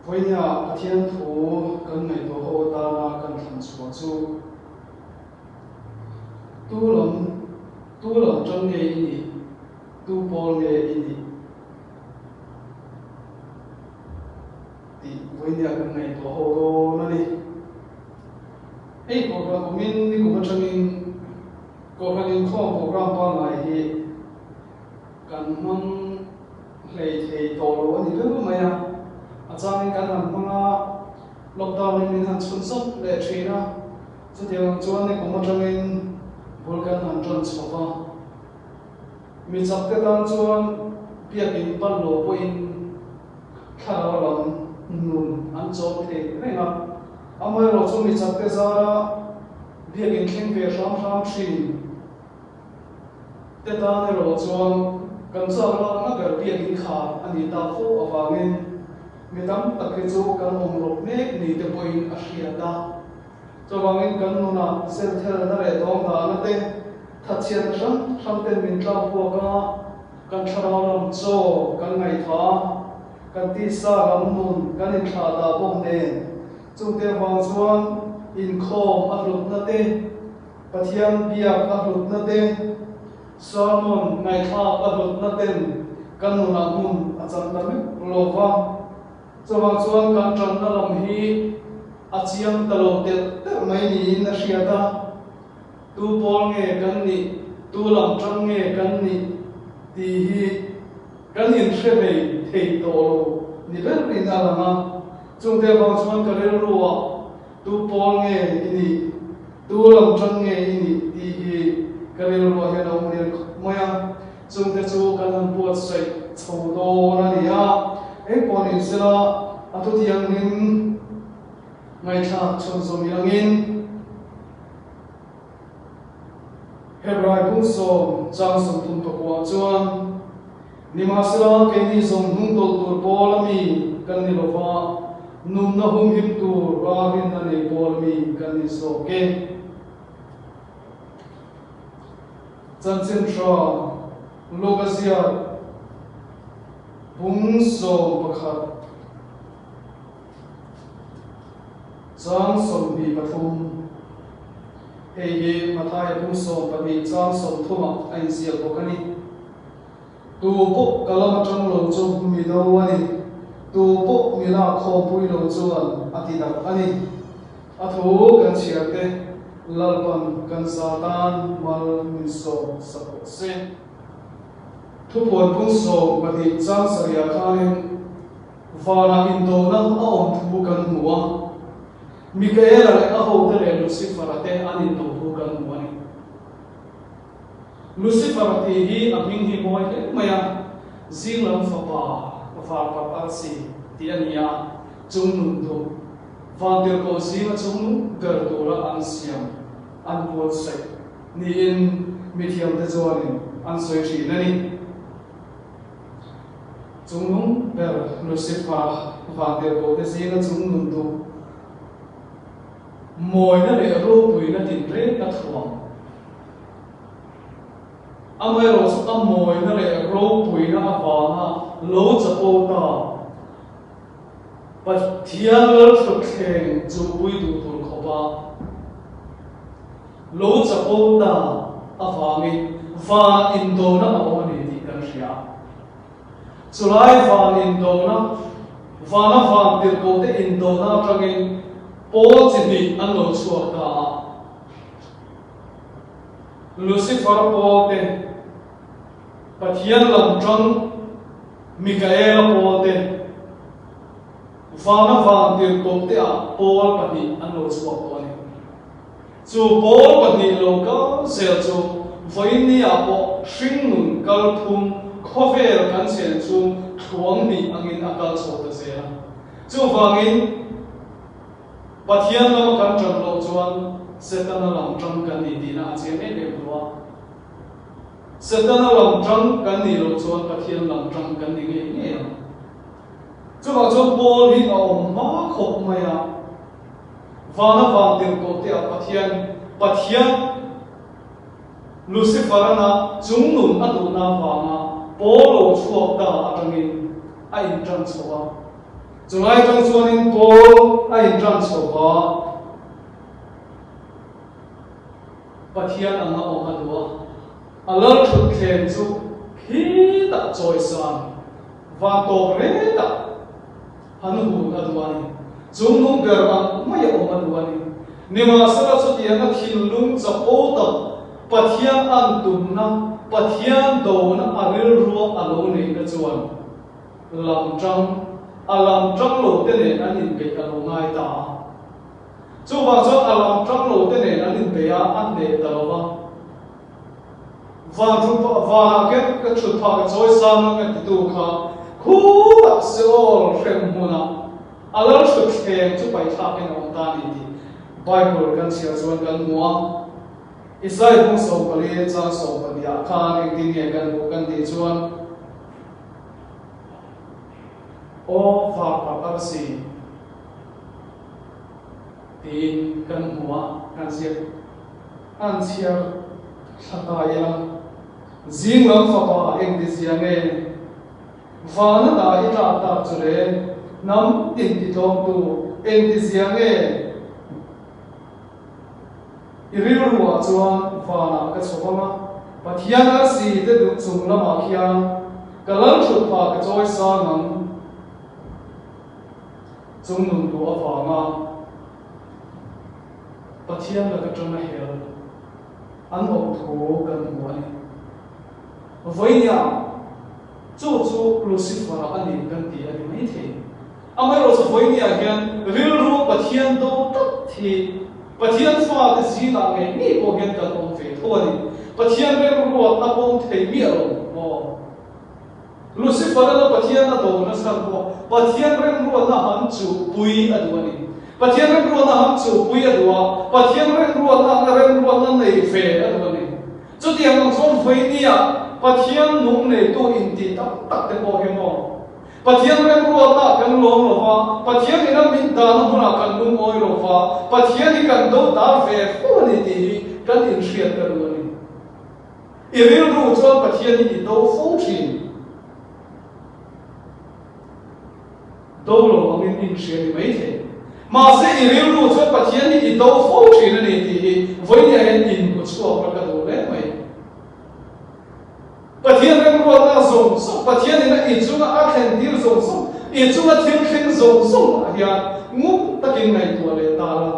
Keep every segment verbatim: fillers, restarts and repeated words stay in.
Vawiina Pathian thu kan ngaituo ho atana kan thlen chhuah chu, tu lam, tu lam ṭang nge i nih, tu pawl nge i nih, tih vawiina kan ngaituo ho dawn a nih. Ei program kumin ni kum aṭangin kohran inkhawm program pangngai hi kan hmang hlei thei tawh lo a ni ber mai a. A changin kan han hmang a, lockdown-in min han chhunzawm leh ṭhin a. Chutiang ang chuan ni kum aṭangin bul kan han ṭan chho va. Mi chak te tan chuan biak in pan lo pawhin thlarau lam nun an chawm thei reng a. Amaherawhchu mi chak te zara biak in thleng ve hram hram ṭhin te tan erawh chuan kan chak lakna ber biak in kha a ni ta fo avangin mi tam tak hi chu kan awm rawk mek ni te pawhin a hriat a. Chuvangin kan nuna selthelna leh dawngdana te, thatchhiatna hran hran ten min tlak puak a, kan thlarau lam chaw kan ngaithla a, kan tisa lam nun kan inthlahdah bawk nen. Chungte vang chuan inkhawm a hlutna te, Pathian biak a hlutna te, sermon ngaihthlak a hlutna ten kan nunah hmun a chang ta meuh lo va. Chuvang chuan kan ṭanna lam hi a chiang ta lo telh telh mai niin a hriat a. Tu pawl nge kan nih, tu lam ṭang nge kan nih tih hi kan inhre hlei thei tawh lo ni berin a lang a. Chungte vang chuan ka rilruah tu pawl nge i nih, tu lam ṭang nge i nih tih hi ka rilruah hian a awm leh khawp mai a. Chungte chu kan han buatsaih chho dawn a ni a. Ei pawh ni sela, a thutiangin ngaithlak chhunzawm angin Hebrai bung sawm chang sawmthum pakuah chuan, nimahsela keini zawng hnung tawlh tur pawl a mi kan ni lo va, nunna humhim tur a rinna nei pawl a mi kan ni zawk e. Chanchin Ṭha Luka ziak bung sawm pakhat chang sawmhnih pathum. Hei hi Mathaia bung sawm pahnih chang sawmthumah a inziak bawk a ni. Tu pawh ka lam aṭang lo chu mi do a ni. Tu pawh mi lak khawmpui lo chuan a ti dak a ni. A thu kan chhiar te Lalpan kan za tan mal min sawm sak rawh se. Thupuan bung sawm pahnih chang sariah khanin vana indona a awm thu kan hmu a. Mikaela leh a hote leh Lucifer-a te an indo thu kan hmu a ni. Lucifer tih hi a hming hi mawi hle mai a, zinglam fapa, varpat arsi tih a ni a, chungnun duh, vantirhkoh zinga chungnun ber tura an siam, an buatsaih niin mithiamte chuanin an sawi ṭhin a ni. Chungnun ber Lucifer, vantirhkohte zinga chungnun duh, mawina leh ropuina tinreng a thuam. Amaherawhchu a mawina leh ropuina avanga lo chapo ta Pathian lalṭhutthleng chupui duh tur khawpa lo chapo ta avangin van indona a awm a ni tih kan hria. Chulai van indona, vana vantirhkohte indona aṭangin pawl chi hnih an lo chhuak ta a. Lucifer pawl te, Pathian lam ṭang Mikaela pawl te, vana vantirhkohte ah pawl pahnih an lo chhuak tawh a ni. Chu pawl pahnih lo kal zel chu vawiin niah pawh hringnun kalphung khawvel kan chhung chu thluang hnih angin a kal chho ta zel a. Chuvangin Pathian lama kan ṭan loh chuan Setana lam ṭang kan ni tihna a chiang em em tawh a. Setana lam ṭang kan ni loh chuan Pathian lam ṭang kan ni ngei ngei ang. Chuvang chuan pawl hi a awm hma khawp mai a. Vana vantirhkohte ah Pathian, Pathian Lucifer-a chungnun a duhna avanga pawl lo chhuak ta aṭangin a inṭan chho a. Chu lai ṭawng chuanin Paul a inṭan chho a, Pathian anga awm a duh a. A lal ṭhutthleng chu khi tak chawisan, vantawk re tak han hun a duh a ni. Chungnung ber ang mai a awm a duh a ni. Nimahsela chuti anga thinlung chapo tak Pathian an tumna, Pathian dona a rilrua a lo neina chuan lamṭang, a lamṭang lo te nen an inbeih a lo ngai ta a. Chuvang chuan a lamṭang lo te nen an inbeih a, an hneh ta lo va. Van thu pa, vanah khian ka ṭhut phah ka chawisan ang a titu kha, khu tak Seol hremhmuna a lal ṭhutthleng chu paithlakin a awm ta ni tih Bible kan chhiar chuan kan hmu a. Isai bung sawmpali chang sawmpali ah khan engtin nge kan hmu kan tih chuan, Aw fapa arsi, tiin kan hmu a, kan ziak, an chhiar thla ta ila. Zing lam fapa engtizia nge? Vana hna i tlak tak chu le, hnam tin i tlawmtu engtizia nge? I rilruah chuan vanah ka chho ang a, Pathian arsi te duh chung lamah khian ka lal ṭhut phah ka chawisan ang. Chungnungtu avanga Pathian lak aṭanga hel an awm thu kan hmu a ni. Vawinia chu chu Lucifer a ni kan ti a ni mai thei. Amaherawhchu vawinia hian rilru Pathian do tak hi, Pathian fate zinah ngei ngei pawh hian kan awm ve tho a ni. Pathian remruatna pawm thei miah lo maw? Lucifer-a Pathian a do nasa pawh, Pathian remruatna han chupui a duh a ni. Pathian remruatna han chupui a duh a, Pathian remruatna, remruatna nei ve a duh a ni. Chutiang ang chuan vawinia Pathian nung neitu inti tam tak te pawh hi maw? Pathian remruatna kan lawm lo va, Pathian ina min dana hmunah kan lungawi lo va, Pathian hi kan do dar ve fo a ni tih hi kan inhriat ka duh a ni. I rilru chuan Pathian hi i do fo ṭhin. Do lo angin inhria ni mai thei. Mahse, i rilru chuan Pathian hi i do fo ṭhin a ni tih hi vawinia hian inhmu chhuak ka duh hle mai. Pathian remruatna zawng zawng, Pathian ina i chunga a thlentir zawng zawng, i chunga thil thleng zawng zawng ah hian nguk takin ngaihtuah leh ta la.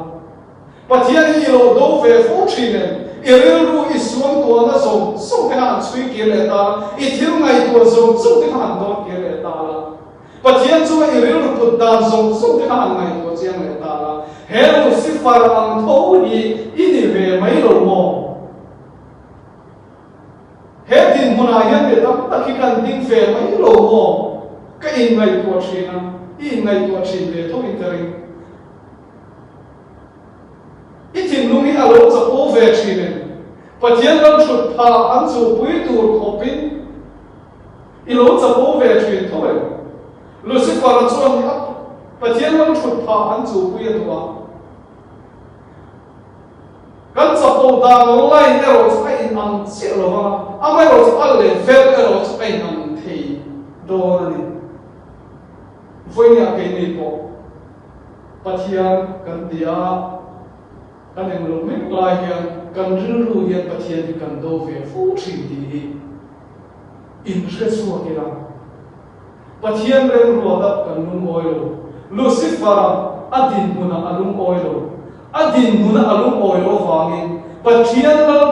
Pathian hi i lo do ve fo ṭhin em? I rilru, i suangtuahna zawng zawng te han chhui kir leh ta la, i thil ngaihtuah zawng zawng te han dawn kir leh ta la. Pathian chunga i rilru put dan zawng zawng te han ngaihtuah chiang leh ta la. He Lucifer ang tho hi i ni ve mai lo maw? He dinhmunah hian mi tam tak hi kan ding ve mai lo maw? Ka inngaihtuah ṭhin a, i inngaihtuah ṭhin ve tho in ka ring. I thinlung hi a lo chapo ve ṭhin em? Pathian lal ṭhut phah an chupui tur khawpin i lo chapo ve ṭhin tho em? Lucifer-a chuan hi a, Pathian lal ṭhut phah an chupui a duh a. Kan chapo dan line erawh chu a inang chiah lo vang a, amaherawhchu a level erawh chu a inang thei dawn a ni. Vawinia keini pawh Pathian kan ti a, kan en lo mek lai hian kan rilru hian Pathian hi kan do ve fo ṭhin tih hi inhre chhuak ila. Pathian remruata kan lungawi lo, Lucifer a dinhmuna a lungawi lo, a dinhmuna a lungawi lo vangin Pathian lal,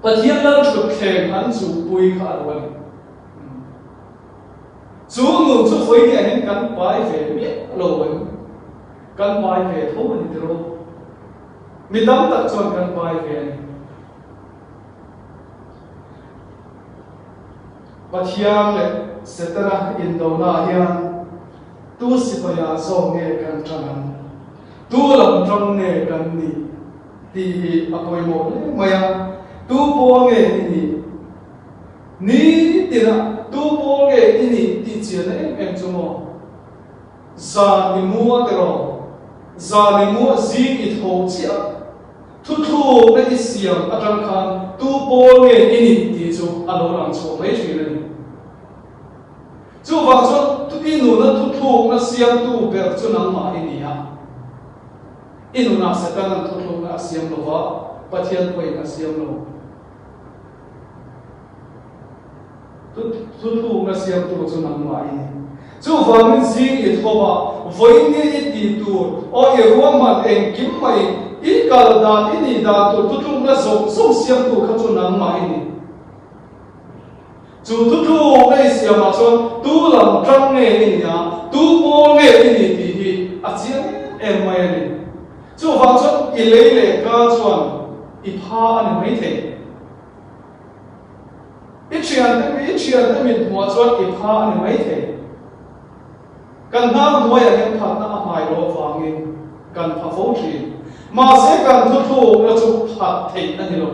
Pathian lal ṭhutthleng an chupui kha a lo a ni. Chu nun chu vawinia hin kan pai ve miah lo em? Kan pai ve tho a ni tiraw. Mi tam tak chuan kan pai ve a ni. Pathian leh Setana indona hian tu sipaia zawng nge kan ṭan ang, tu lamṭang nge kan nih tih hi a pawimawh hle mai a. Tu pawl nge i nih? Ni tina tu pawl nge i nih tih chianna em em chu maw? Zan i mu a tiraw, zan i mu a, zing i tho chiah, thuthlukna i siam aṭang khan tu pawl nge i nih tih chu a lo lang chhuak mai ṭhin a ni. Chuvang chuan tu I nuna thuthlukna siamtu ber chu nangmah i ni a. I nuna Setanin thuthlukna a siam lo a, Pathian pawhin a siam lo. Thu-, thuthlukna siamtu chu nangmah i ni. Chuvangin zing i thaw a, vawiin i ti tur, aw, i ruahman engkim mai, i kal dan, i ni dan tur thuthlukna zawng zawng siamtu kha chu nangmah i ni. Chu thuthlukna i siam a chuan tu lam ṭang nge i ni a, tu pawl nge i ni tih hi a chiang em mai a ni. Chuvang chuan i lei leh kal chuan i pha a ni mai thei. I ṭhiante, i ṭhiante mithmuah chuan i pha a ni mai thei. Kan hnar hnuaiah hian phatna a hmai lo vangin kan pha fo ṭhin. Mahse, kan thuthlukna chu phat theih a ni lo.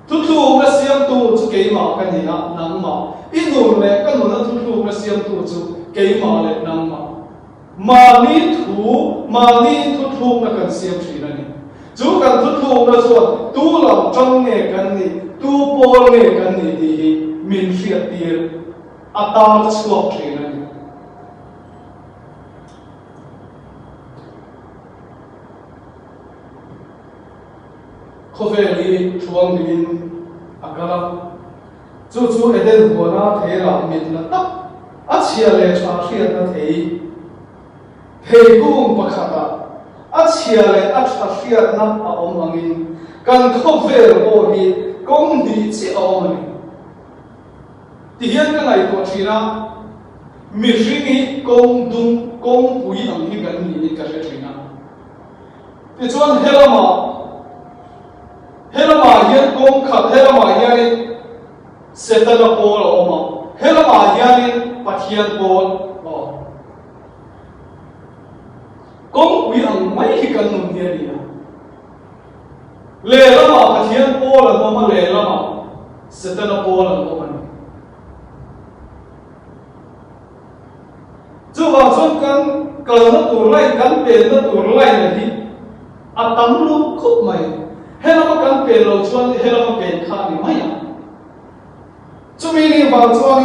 Thuthlukna siamtu chu keimah ka ni a, nangmah. I nun leh ka nuna thuthlukna siamtu chu keimah leh nangmah. Mahni thu, mahni thuthlukna kan siam ṭhin a ni. Chu kan thuthlukna chuan tu lam ṭang nge kan ni, tu pawl nge kan ni tih hi min hriattir a tar chhuak ṭhin a ni. Khawvel hi thluang dingin a kal a. Chu chu Eden huana thei lam mit la tak, a chhia leh ṭha hriatna thei. Theikung pakhatah a chhia leh a ṭha hriatna a awm angin kan khawvel pawh hi kawng hnih chi a awm a ni. Ti hian ka ngaihtuah ṭhin a, mihring hi kawng dung, kawngpui ang hi kan ni in ka hre ṭhin a. Tichuan he lamah, he lamah hian kawng khat, he lamah hianin Setana pawl a awm a, he lamah hianin Pathian pawl a awm. Kawngpui ang mai hi kan nun hi a ni a. Lehlamah Pathian pawl an awm a, lehlamah Setana pawl an awm a ni. Chuvang chuan kan kalna tur line, kan penna tur line hi a tam lum khawp mai. He lama kan pen lo chuan he lama pen kha a ni mai a. Chumi ni vang chuan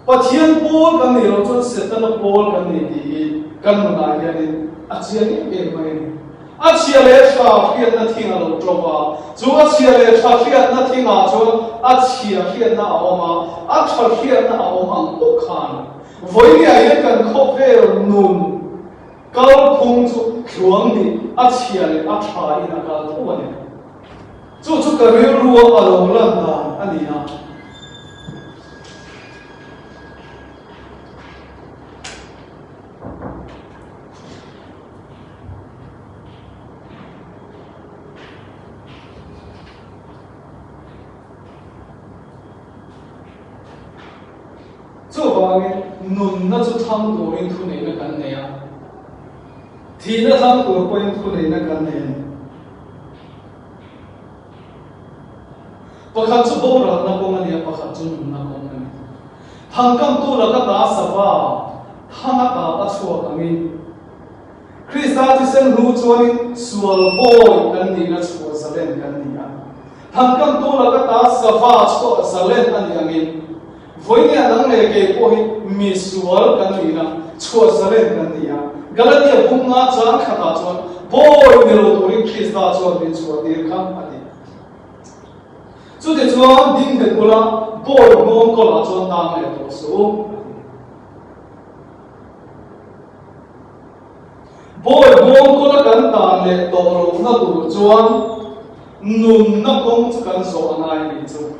Pathian pawl kan ni lo chuan Setana pawl kan ni tih hi kan nunah hianin a chiang em em mai a ni. A chhia leh ṭha hriatna thing a lo ṭo va. Chu a chhia leh ṭha hriatna thingah chuan a chhia hriatna a awm a, a ṭha hriatna a awm ang bawk khan. Vawiinah hian kan khawvel nun kalphung chu thluang hnih a chhia leh a ṭha in a kal tho a ni. Chu chu ka rilrua a lo lan dan a ni a. Chuvangin nunna chu thlang turin thuneihna kan nei a, thihna thlang tur pawhin thuneihna kan nei a ni. Pakhat chu boralna kawng a ni a, pakhat chu nunna kawng a ni. Thangkamtu laka ta sava thang ata a chhuak angin, Krista thisen hnu chuanin sual bawi kan nihna chhuah zalen kan ni a. Thangkamtu laka ta sava chhuah zalen a ni angin, vawiinah nang leh kei pawh hi misual kan nihna chhuah zalen kan ni a. Galatia bung nga chang khatah chuan bawi ni lo turin Krista chuan min chhuahtir kha a ti. Chutichuan ding hmet bula bawi nghawngkawlah chuan tang leh tawh suh. Bawi nghawngkawla kan tang leh tawh lohna tur chuan nunna kawng chu kan zawh a ngai ni chu.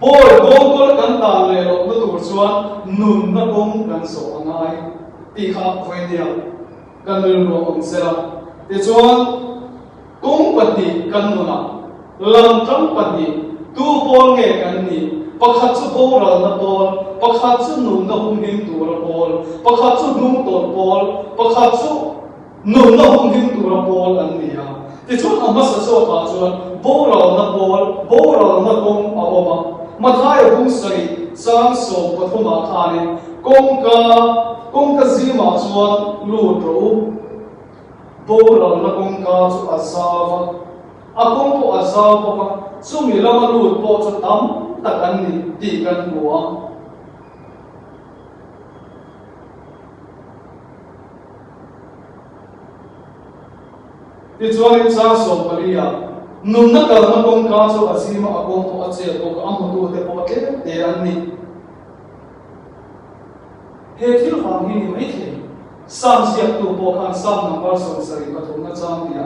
Bawi nghawngkawla kan tang leh lohna tur chuan nunna kawng kan zawh a ngai tih kha vawiina kan rilruah awm sela. Tichuan, kawng pahnih kan nun a, lam ṭang pahnih, tu pawl nge kan ni? Pakhat chu boralna pawl, pakhat chu nunna humhim tura pawl, pakhat chu hnungtawlh pawl, pakhat chu nunna humhim tura pawl an ni a. Tichuan, a hmasa zawkah chuan boralna pawl, boralna kawng a awm a. Mathaia bung sarih chang sawm pathumah khanin, kawngka, kawngka zimah chuan lut rawh u. Boralna kawngka chu a zau a, a kawng pawh a zau bawk a, chumi lama lut pawh chu tam tak an ni tih kan hmu a. Tichuan in chang sawm pali a, nunna kalna kawngka chu a zima a kawng pawh a chel bawk a, a hmutute pawh tlem te an nih. He thil vang hi ni mai thei. Sam ziaktu pawh khan Sam number sawmsari pathumna chang tia,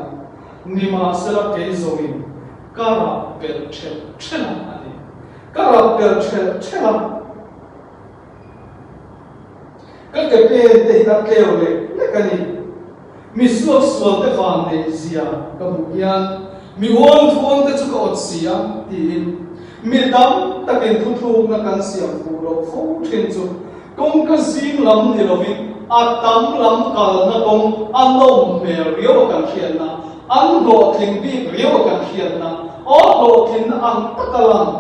nimahsela kei zawngin ka rap pel ṭhel ṭhel a, a ti. Ka rap pel ṭhel ṭhel a. Ka ke pen te hi a tleu lek lek a nih. Mi suaksual te vannei zia ka hmu hian, mi uangthuang te chu ka awt si a, tiin mi tam takin thutlukna kan siam fuh loh fo ṭhin chu, kawngka zing lam ni lovin, a tam lam kalna kawng a nawm hmel riau a kan hriatna, an hlawhtling bik riau a kan hriatna, aw hlawhtlinna ang taka lang.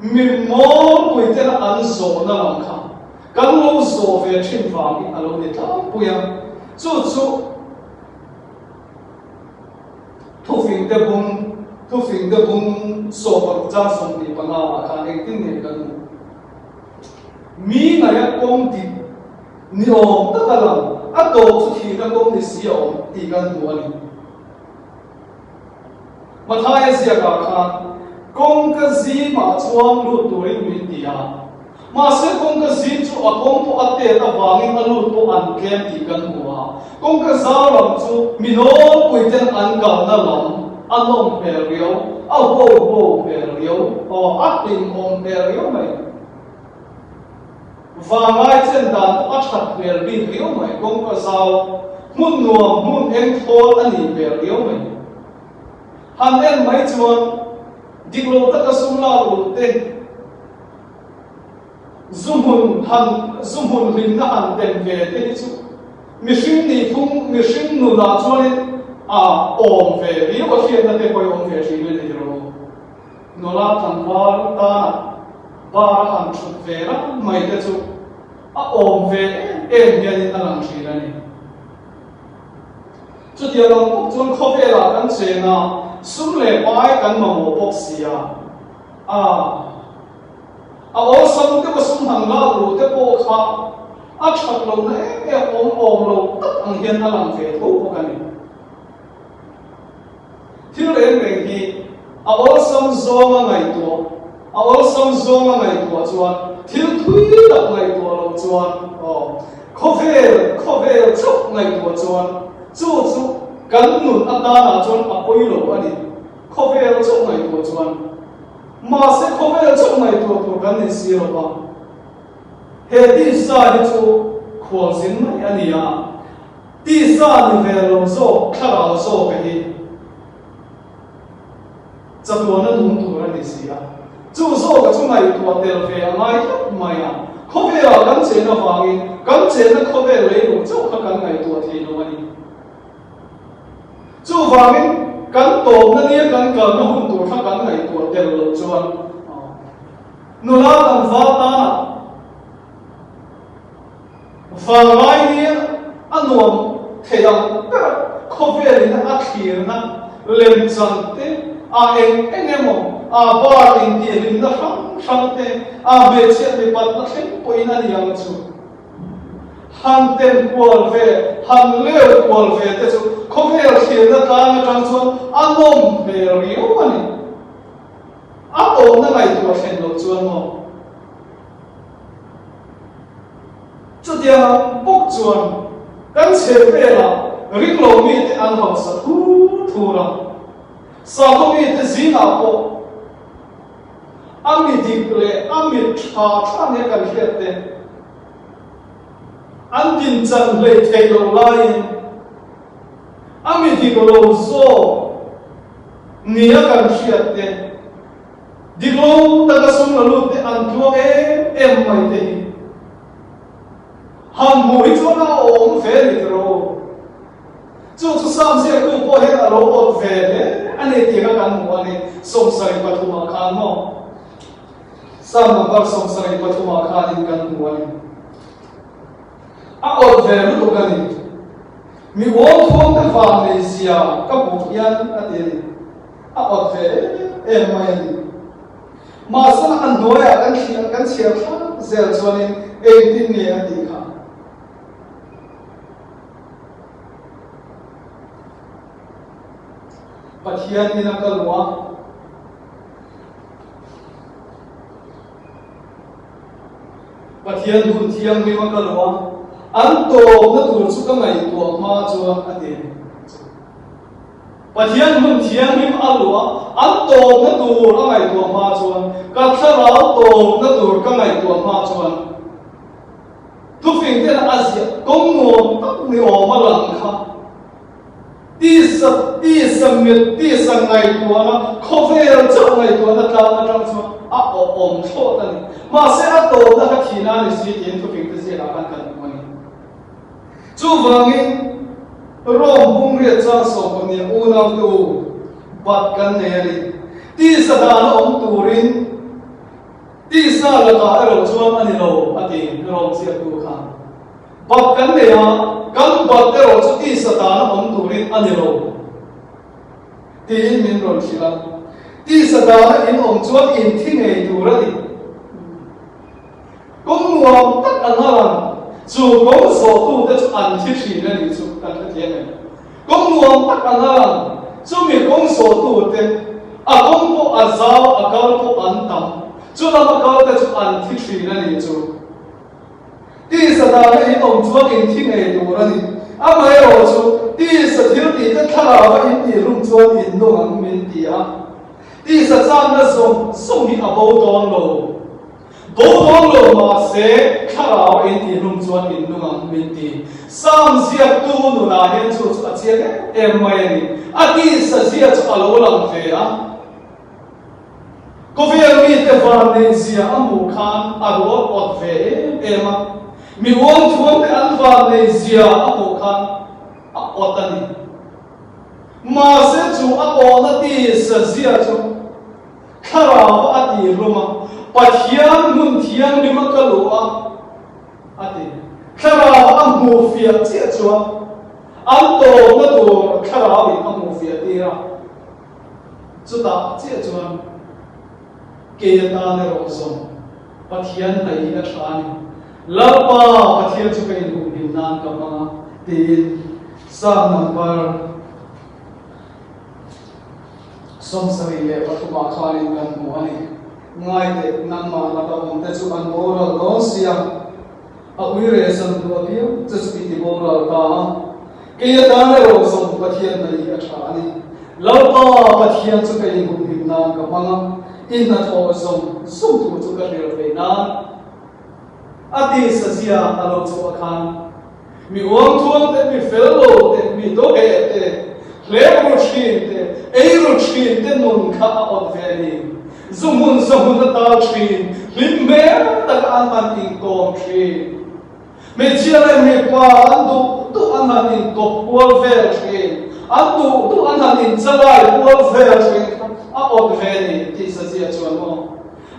Mi mawlpui tena an zawhna lam kha kan lo zawh ve ṭhin vangin a lo ni tlangpui a. Chu chu Thufingte bung, Thufingte bung sawmparuk chang sawmhnih panga ah khan engtin nge kan hmu? Mi ngaia kawng dik ni awm taka lang, a tawp chu thina kawng ni si a awm tih kan hmu a ni. Mathaia ziaka khan, kawngka zima chuan lut turin min ti a. Mahse, kawngka zim chu a kawng pawh a tet avangin a lut pawh an tlem tih kan hmu a. Kawngka zau lam chu mi nawlpui ten an kalna lam a nawm hmel riau, a ho ho hmel riau, aw, a hlimawm hmel riau mai. Vanglai chen dan a ṭhat hmel bik riau mai, kawngka zau, hmun nuam, hmun eng thawl a ni hmel riau mai. Han en mai chuan, dik lo taka sum lak lut te, zu hmun han, zu hmun hlimna han tem ve te hi chu, mihring ni phung, mihring nunah chuanin a awm ve riau a, hriatna te pawh awm ve ṭhin a ni tiraw. Nula tlangval tana bar a han ṭhut ve ram mai te chu a awm ve em em hianin a lang ṭhin a ni. Chutia lang bawk chuan khawvelah kan chena sum leh pai kan mamawh bawk si a. A, a awlsam te pawh sum han lak lut te pawh kha a ṭhat lohna em em awm awm lo tak ang hian a lang ve tho bawk a ni. Thil reng reng hi a awlsam zawnga ngaihtuah, a awlsam zawnga ngaihtuah chuan, thil thui tak ngaihtuah lo chuan, aw, khawvel, khawvel chauh ngaihtuah chuan, chu chu kan nun atana chuan a pawi lo a ni. Khawvel chauh ngaihtuah chuan. Mahse, khawvel chauh ngaihtuah tur kan ni si lo va. He tisa hi chu khualzin mai a ni a. Tisa ni ve lo zawk, thlarau zawk a hi chatuana nuom tur a ni si a. Chu zawka chu ngaihtuah tel ve a ngai tlat mai a. Khawvela kan chenna vangin, kan chenna khawvel leilung chauh kha kan ngaihtuah thei lo a ni. Chuvangin kan tawpna nia kan kalna hun tur kha kan ngaihtuah tel lo chuan, nula tlangval tana vanglai nia a nuam thei ang ber khawvelin a thlirna lemchan te, a eng eng emaw, a bar intihhlimna hrang hrang te, a hmeichhia mipatna thleng pawhin a ni ang chu. Han tem kual ve, han leu kual ve te chu khawvel thlirna tlang aṭang chuan a nawm hmel riau a ni. A awmna ngaihtuah thlen lo chuan maw. Chutiang bawk chuan kan chhehvela ring lo mite an hausa thur thur a. Sakhaw mite zingah pawh a mi dik leh a mi ṭha ṭha nia kan hriat te. An din chan hlei thei lo laiin, a mi dik lo zawk nia kan hriat te, dik lo taka sum la lut te an tluang em em mai te hi han hmu hi chuan a awm ve ni tiraw. Chu chu Sam ziaktu pawh hian a lo awt ve hle a ni tih kha kan hmu a ni. Sawmsari pathumah khan maw? Sam number sawmsari pathumah khanin kan hmu a ni. A awt ve lutuk a ni. Mi uangthuang te vangnei zia ka hmu hian a ti a ni. A awt ve em em mai a ni. Mahse, a hnuaiah kan thli-, kan chhiar thlak zel chuanin engtin nge a tih kha. Pathian ina ka lua. Pathian hmun thianghlim a ka lua. An tawpna tur chu ka ngaihtuah hma chuan a ti. Pathian hmun thianghlim a lua. An tawpna tur a ngaihtuah hma chuan ka thlarau tawpna tur ka ngaihtuah hma chuan Thufingten a ziah kawng nuam tak ni awm a lang kha. Tisa, tisa mit, tisa ngaihtuahna, khawvel chauh ngaihtuahna tlang aṭang chuan a awm thlawt a ni. Mahse, a tawpna kha thina a ni si tiin Thufingte ziakah khan kan hmu a ni. Chuvangin, Rom bung riat chang sawmpahnih, unaute u, bat kan nei a ni. Tisa dana awm turin, tisa laka erawh chuan a ni lo, a ti, Rom ziaktu khan. Bat kan nei a, kan bat erawh chu tisa dana awm turin a ni lo, tiin min rawn hrilh a. Tisa dana in awm chuan in thi ngei tur a ni. Kawng nuam tak a nia, chu kawng zawhtute chu an thi ṭhin a ni chu kan hrethiam em? Kawng nuam tak a nia, chumi kawng zawhtute, a kawng pawh a zau, a kal pawh an tam, chu lama kalte chu an thi ṭhin a ni chu. Tisa dana in awm chuan in thi ngei tur a ni. Amaherawhchu, tisa thil tihte thlarauva in tihhlum chuan in nung ang min ti a. Tisa channa zawng zawng hi a bo dawn lo. Bo dawn lo, mahse, thlarauva in tihhlum chuan in nung ang min ti. Sam ziaktu nunah hian chu chu a chiang em em mai a ni. A tisa zia chu a lo lang ve a. Khawvel mite vannei zia a hmuh khan a ruat awt ve em em a. Mi uangthuamte an vannei zia a hmuh khan a awt a ni. Mahse, chu a awtna tisa zia chu thlarauva a tihhlum a, Pathian hmun thianghlima ka luh a, a ti. Thlarauva a hmuh fiah chiah chuan, an tawpna tur thlarauvin a hmuh fiah tir a. Chutah chiah chuan, kei atan erawh zawng Pathian hnaih hi a ṭha a ni. Lalpa Pathian chu ka inhuphim nan ka hmang a, tiin Sam number sawmsarih leh pathumah khanin kan hmu a ni. Ngai teh, nangmah laka awmte chu an boral dawn si a. A uire zan duh a piang chu chu i ti boral ta a. Kei atan erawh zawng Pathian hnaih hi a ṭha a ni. Lalpa Pathian chu ka inhuphim nan ka hmang a, i hnathawh zawng zawng thu chu ka hril thei nan. A tisa zia a lo chhuah khan, mi uangthuam te, mi fel lo te, mi dawheh te, hlep ru ṭhin te, ei ru ṭhin te nun kha a awt ve a ni. Zu hmun za hmun a tal ṭhin, hlim hmel taka an han inkawm ṭhin. Hmeichhia leh mipa an duh duh an han inkawp hual vel ṭhin, an duh duh an han inchalai hual vel ṭhin kha a awt ve a ni, tisa zia chuan maw.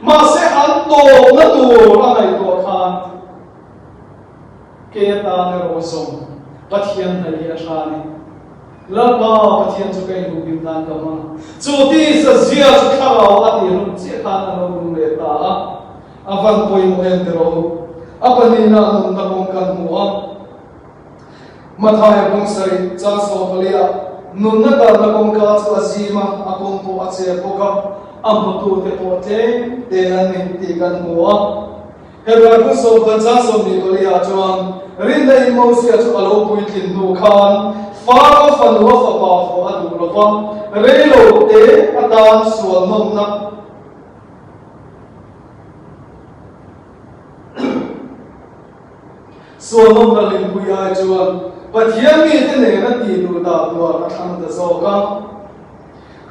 Mahse, an tawpna tur a ngaihtuah khan, kei atan erawh zawng Pathian hnaih hi a ṭha a ni. Lalpa Pathian chu ka inhuphim nan ka hmang a. Chu tisa zia chu thlarauva a tihhlum chiah khan a lo nung leh ta a. A van pawimawh em ti rawh. A pahnihna nunna kawng kan hmu a. Mathaia bung sarih chang sawmpali ah, nunna kalna kawngka chu a zim a, a kawng pawh a che bawk a, a hmutute pawh tlem te an ni tih kan hmu a. Hebrai bung sawmpali chang sawmhnih pali ah chuan, rinna in Mosia chu a lo puitlin hnu khan, fak a fanu a fapa faw a duh lo va, rei lo te atan sualnawmna Sualnawmna limpui ai chuan Pathian mite nena tihluh dah tuar a thlang ta zawk a.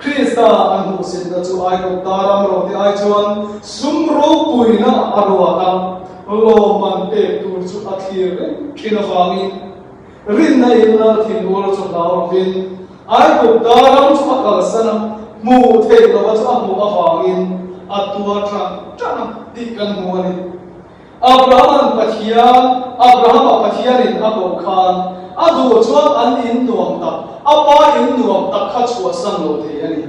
Krista an hmuhsitna chu Aigupta ram ro te ai chuan sum ropuina a ruat a, lawmman pek tur chu a thlir reng ṭhin avangin, rinna in lal thinur chu hlau lovin, Aigupta ram chu a kalsan a, hmuh theih lova chu a hmuh avangin a tuar ṭan ṭan a tih kan hmu a ni. Abrahaman Pathian, Abrahama Pathianin a ko khan, a duh chuan an in nuam tak, a pa in nuam tak kha chhuahsan lo thei a ni.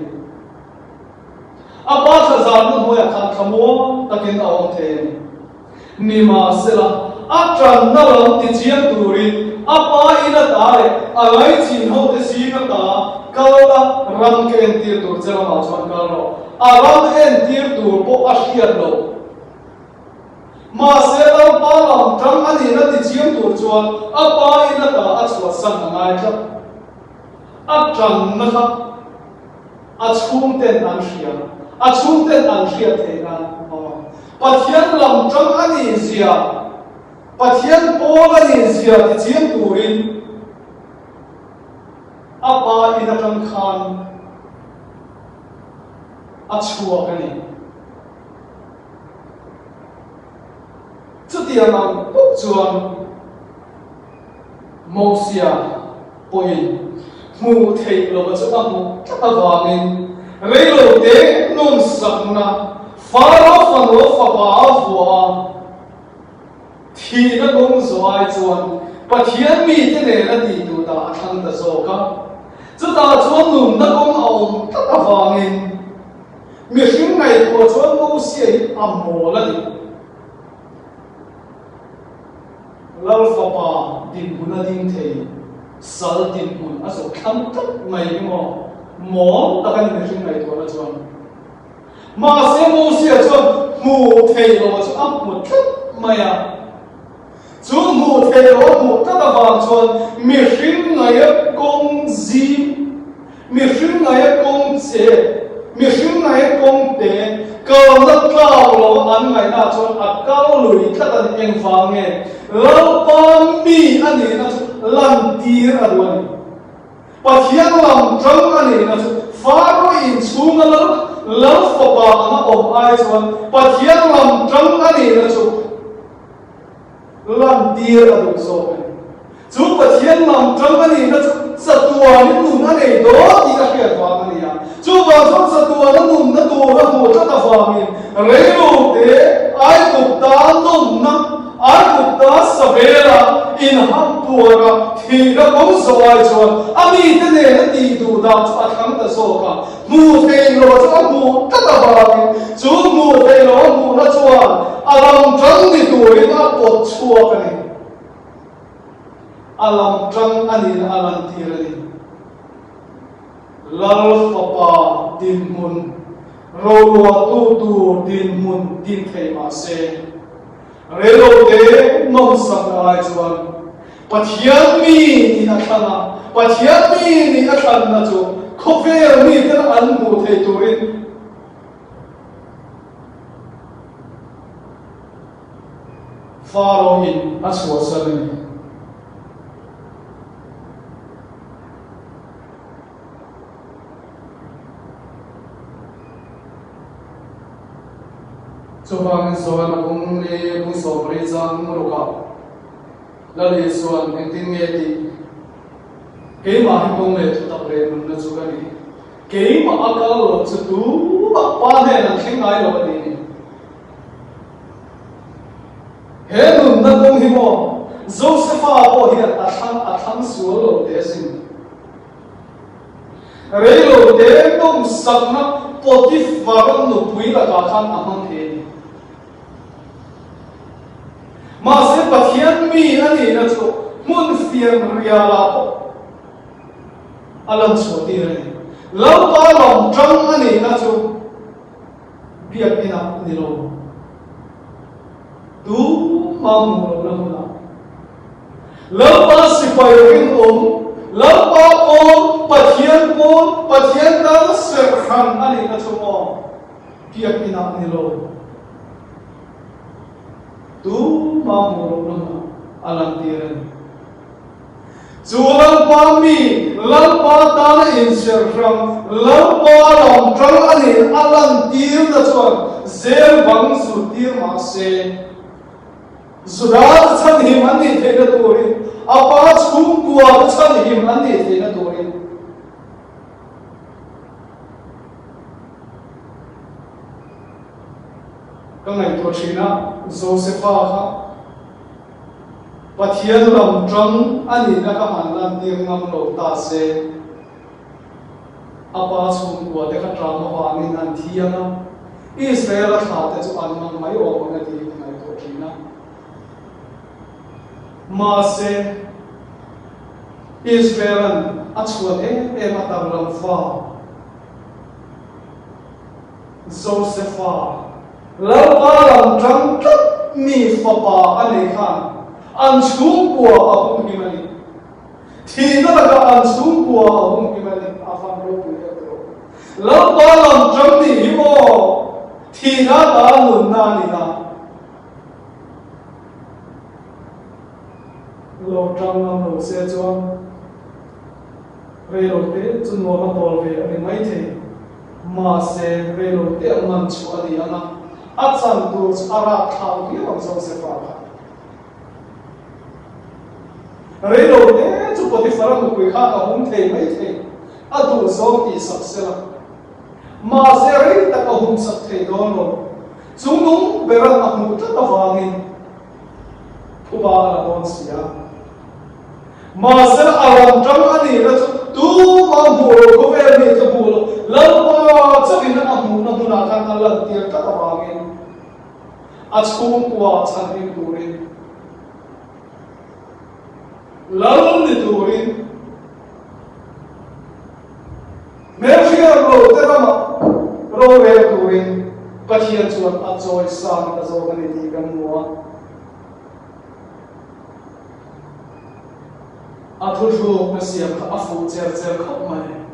A pa thlazarna hnuaiah khan thlamuang takin a awm thei a ni. Nimahsela, a ṭanna lam ti chiang turin, a pa in ata leh a ngai chin ho te zing ata, Kal la, ram ka entir tur che lama chuan kal rawh. A ram entir tur pawh a hriat lo. Mahse, Lalpa lam ṭang a nina ti chiang tur chuan a pa in ata a chhuahsan a ngai tlat. A ṭanna kha a chhungten an hria, a chhungten an hriat theih nan a awm a. Pathian lam ṭang a ni zia, Pathian pawl a ni zia ti chiang turin a pa in aṭang khan a chhuak a ni. Chutiang ang pawh chuan Mosia pawhin hmuh theih lova chu a hmuh tlat avangin, reilote nawmsakna Faro fanu fapa a vuah a, thihna kawng zawh ai chuan Pathian mite nena tih duh ta a thlang ta zawk a. Chutah chuan nunna kawng a awm tlat avangin, mihring ngaihtuah chuan Mosia hi a mawl a ni. Lal fapa dinhmun a ding thei, sal dinhmun a zawk thlang tlat mai emaw, mawl tak a ni mihring ngaihtuahna chuan. Mahse, Mosia chuan hmuh theih lo chu a hmu tlat mai a. Chu hmuh theih lo a hmuh tlat avang chuan mihring ngaia kawng zim, mihring ngaia kawng che, mihring ngaia kawng te, kalna tlak lo an ngaihna chuan a kal lui tlat a ni. Engvang nge? Lalpa mi a nihna chu lantir a duh a ni. Pathian lam ṭang a nihna chu Faro in chhunga lal, lal fapa anga awm ai chuan Pathian lam ṭang a nihna chu lantir a duh zawk a ni. Chu Pathian lam ṭang a nihna chu chatuanin nun a nei dawn tih a hriat vang a ni a. Chuvang chuan chatuana nunna tur a hmuh tlat avangin, reilote Aigupta nawmna, Aigupta sabela inham puara thihna kawng zawh ai chuan a mite nena tih duh dan chu a thlang ta zawk a. Hmuh theih lo chu a hmuh tlat avangin, chu hmuh theih lo a hmuhna chuan a lam ṭang ni turin a pawt chhuak a ni. A lam ṭang a nihna a lantir a ni. Lal fapa dinhmun, roluahtu tur dinhmun ding thei mah se, reilote nawmsakna ai chuan Pathian mi nih a thlang a, Pathian mi nih a thlanna chu khawvel miten an hmuh theih turin Faro in a chhuahsan a ni. Chuvangin Johana bung li, bung sawmriet chang rukah Lal Isuan engtin nge ti, keimah hi kawng leh thutak leh nunna chu ka ni. Keimah a kal lo chu tumah Pa hnenah an thleng ngai lo a ni. He nunna kawng hi maw, Josepha pawh hian a thlang, a thlang sual lo teh sin. Reilote nawmsakna Potifar nupui lakah khan a hmang thei a ni. Mahse, Pathian mi a nihna chu hmun fianriala pawh a lan chhuah tir a ni. Lalpa lam ṭang a nihna chu biak inah ni lo. Tumah hmuh lohna hmunah Lalpa sipai rinum, Lalpa pawl, Pathian pawl, Pathian tan serhran a nihna chu maw, biak inah ni lo. Tumah hmuh lohna hmunah a lantir a ni. Chu Lalpa mi, Lalpa tana inserhran, Lalpa lam ṭang a nih a lantirna chuan zel bang zut tir mah se, Juda chhan him an nih theihna turin, a pa chhungkua chhan him an nih theihna turin, ka ngaihtuah ṭhin a, Josepha kha Pathian lam ṭang a nihna kha an lantir ngam lo ta se, a pa chhungkua te kha ṭam avangin an thi ang a, Israel-a thlate chu an hmang mai awm ang a ti ka ngaihtuah ṭhin a. Mahse, Israel-an A chhuon em em a tarlang fa Joseph-a, Lalpa lam ṭang tlat mi fapa a nei khan, an chhungkua a hung him a nih. Thina laka an chhungkua a hung him a nih, a hang ropui a tih. Lalpa lam ṭang ni hi maw, thina ta nunna ni a. Lo ṭang ngam lo se chuan, rei lo te chu nuom a tawl ve a ni mai thei. Mahse, rei lo te a man chu a ni ang a, a chan tur chu a rak thlang viau ang Joseph-a kha. Rei lo te chu Potiphar-a nupui khan a hung thei mai thei, a duh zawng tih sak sela. Mahse, rei tak a hung sak thei dawn lo. Chungnung beran a hmuh tlat avangin phuba a la dawn si a. Mahse, a lam ṭang a nihna chu tuma hmuh lo, khawvel ni chu hmuh lo, Lalpa chauhin a hmuhna hmuna khan a lantir tlat avangin a chhungkua chhanhim turin, lal ni turin, hmelhriat lo te rama ro rel turin Pathian chuan a chawisang ta zawk a ni tih kan hmu a. A thutlukna siam kha a fuh cher cher khawp mai.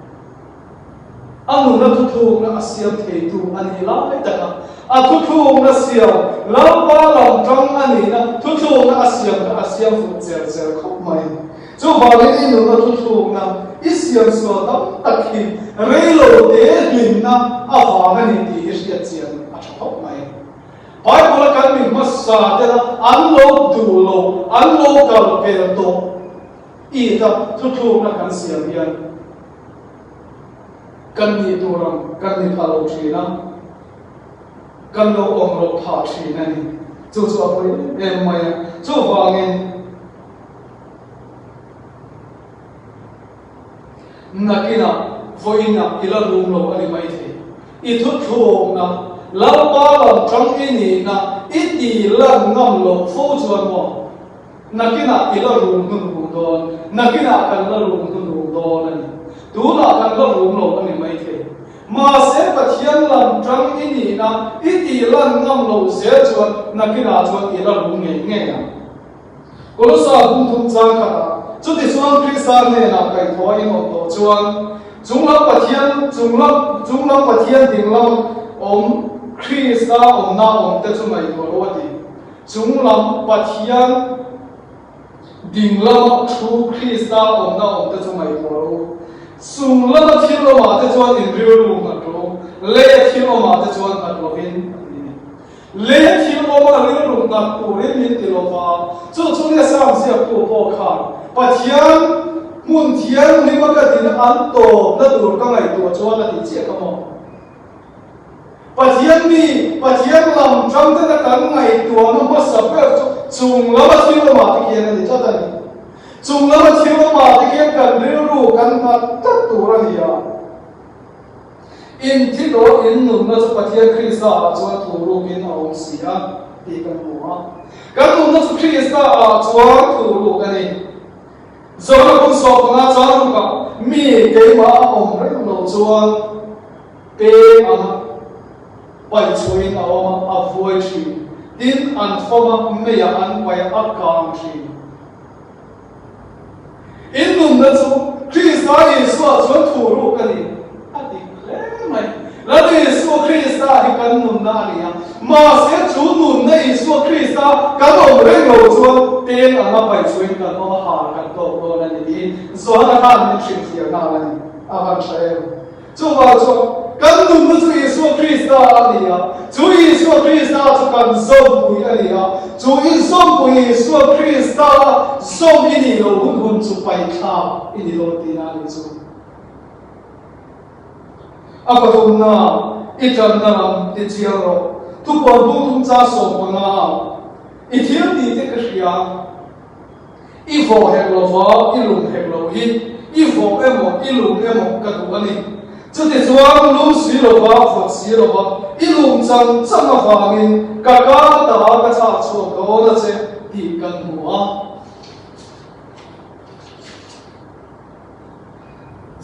A nuna thutlukna a siam theitu a ni lai taka, a thutlukna siam, Lalpa lam ṭang a nihna thutlukna a siam kha a siam fuh cher cher khawp mai. Chuvangin i nuna thutlukna i siam sual tam tak hi rei lo te hlimna avang a ni tih hi hriat chian a ṭha khawp mai. Bible-a kan mi hmasa tena an lo duh lo, an lo kal pel tawh, i ta thutlukna kan siam hian kan nih tur ang kan ni pha lo ṭhin a, kan lo awm lo pha ṭhin a ni. Chu chu a pawi em mai a. Chuvangin, nakinah, vawiinah i la rum lo a ni mai thei. I thutlukna, Lalpa lam ṭang i nihna i ti lan ngam lo fo chuan maw, nakinah i la rum hnu hnu dawn, nakinah kan la rum hnu hnu dawn a ni. Tunah kan la rum lo a ni mai thei. Mahse, Pathian lam ṭang i nihna i ti lan ngam lo zel chuan nakinah chuan i la rum ngei ngei a. Kolosa bung thum chang khat a, chuti chuan Krista hnena kaithaw in awm tawh chuan, chunglam Pathian, chunglam, chunglam Pathian dinglam awm Krista awmna awm te chu ngaihtuah ro a ti. Chunglam Pathian dinglama thu Krista awmna awm te chu ngaihtuah ro. Chunglama thil awm ah te chuan inrilru nghat ro. Le thil awm ah te chuan nghat lovin a ti a ni. Le thil awm a rilru nghat turin min ti lo va. Chu chu le Sam ziaktu pawh khan Pathian hmun thianghlima ka tina an tawpna tur ka ngaihtuah chuan a ti chiah kha maw. Pathian mi, Pathian lam ṭang tena kan ngaihtuahna hmasa ber chu chunglama thil awm ah te khian a ni tlat a ni. Chunglama thil awm ah te khian kan rilru kan nghat tlat tur a ni a. In thi tawh in nunna chu Pathian Krista ah chuan thurukin a awm si a, tih kan hmu a. Kan nunna chu Krista ah chuan thuruk a ni. Johana bung sawm panga chang ruk ah, mi keimah a awm reng lo chuan peng anga pai chhuahin a awm a, a vuai ṭhin. Tin an fawm a, mei ah an pai a, a kang ṭhin. In nunna chu Krista Isua chuan thuruk a ni, a ti hle mai. Lal Isua Krista hi kan nunna a ni a. Mahse, chu nunna Isua Krista kan awm reng lo chuan peng anga pai chhuahin kan awm a, har kan tawk dawn a ni tih Johana khan min hrilhfiah nghal a ni. A han ṭha em. Chuvang chuan kan nunna chu Isua Krista a ni a, chu Isua Krista chu kan zawmpui a ni a, chu in zawmpui Isua Krista zawm i ni lo hun hun chu paithlak i ni lo tina a ni chu. A pathumna, i ṭanna lam ti chiang rawh. Thupuan bung thum chang sawm panga, i thil tih te ka hria. I vawh hek lova, i lum hek lo hi, i vawh emaw, i lum emaw ka duh a ni. Chuti chuan lum si lova, vawt si lova, i lum chang chang avangin ka kang ta a, ka chhak chhuak dawn a che tih kan hmu a.